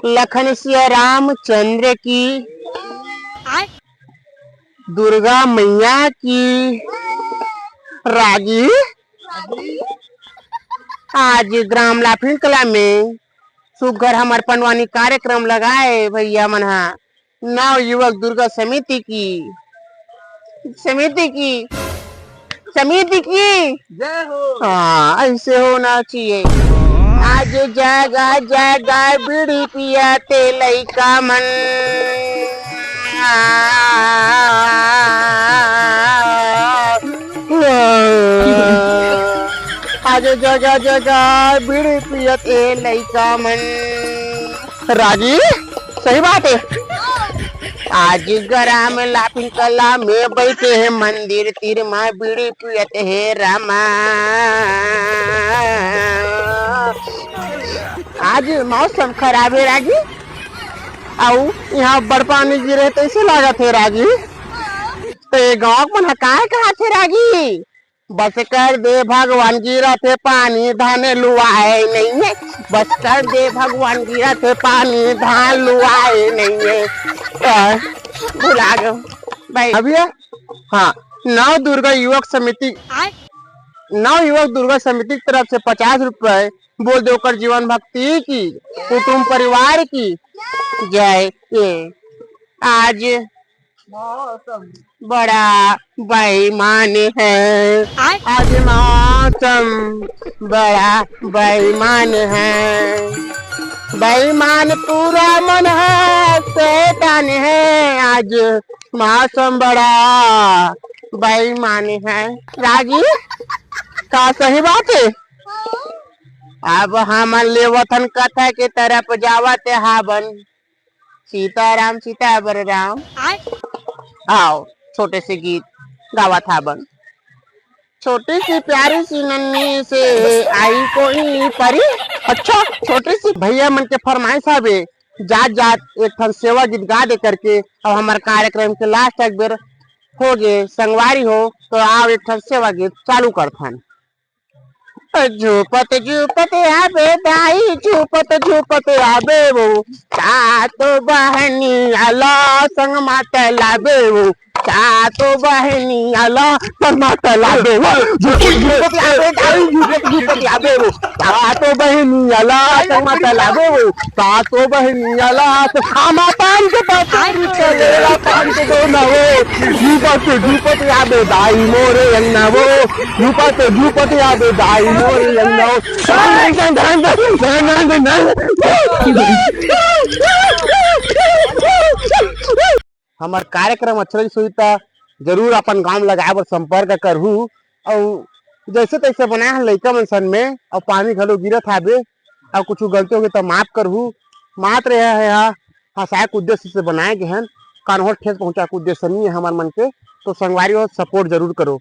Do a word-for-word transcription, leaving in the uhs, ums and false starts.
लखन सिया रामचंद्र की, दुर्गा मैया की। रागी, आज ग्राम लाफिंग कला में सुग्घर हमर पंडवानी कार्यक्रम लगाए भैया मन हा। नव युवक दुर्गा समिति की, समिति की, समिति की। जय हो। हाँ, ऐसे होना चाहिए। आज जागा जागा बीड़ी पिया ते लइका मन। आज जगा जगा बीड़ी पियत ए लइका मन। रागी, सही बात है। आज ग्राम लाफिंग कला में बैठे हैं मंदिर तीर मा बीड़ी पियत हे रामा। आज मौसम खराब है रागी, अउ यहाँ बड़ पानी गिरे तैसे लागत है रागी। तो ये गाँव मन ह काय कहा थे रागी? बस कर दे भगवान, गिरत हे पानी, धान लुआए नइये। बस कर दे भगवान, गिरत हे पानी, धान लुआए नइये। अ, भुला गयो भाई। अभी है? हाँ, नव दुर्गा युवक समिति, नव युवक दुर्गा समिति की तरफ से पचास रुपए। बोल दे ओकर जीवन भक्ति की, कुटुंब परिवार की जय। ये आज मौसम बड़ा बेईमान है। आय। आज मौसम बड़ा बेईमान है। बेईमान पूरा मन है, शैतान है। आज मौसम बड़ा बेईमान है। रागी, का सही बात है? अब हमन लेवथन कथा के तरफ जावत हाबन। सीताराम सीता बलराम। आय। आओ, छोटे से गीत गावत हाबन। छोटी सी प्यारी सी नन्ही से आई कोई परी। अच्छा, छोटी सी भैया मन के फरमाइश हावे, जात जात एक ठन सेवा गीत गा दे करके। अब हमर कार्यक्रम के लास्ट एक बेर हो गे संगवारी हो, तो आओ एक ठन सेवा गीत चालू करथन। झूपत झूपत आबे दाई, झूपत झूपत आबे वो, सातो बहनी आला संग माता लाबे वो, सातो बहनी आला संग माता लाबे वो, झूपत झूपत आबे दाई, झूपत झूपत आबे वो, सातो बहनी आला संग माता लाबे वो, सातो बहनी आला संग, आमा पान के पान के चलेला पान के गोना वो, झूपत झूपत आबे दाई मोरे अंगना वो। झूपत झूपत आबे दाई मोर लंगड़ो। हमर कार्यक्रम अच्छा लगिस होही त जरूर अपन गांव में लगाए बर संपर्क करहू। अउ जैसे तैसे बनाए हन लइका मन सन में, अउ पानी घलो गिरत हाबे, अउ कुछु गलती होगे त माफ करहू। मात्र यह है, हाँ, हंसाए के उद्देश्य से बनाए गए हन, कानहो ठेस पहुंचाए के उद्देश्य नहीं है हमर मन के। तो संगवारी हो, सपोर्ट जरूर करो।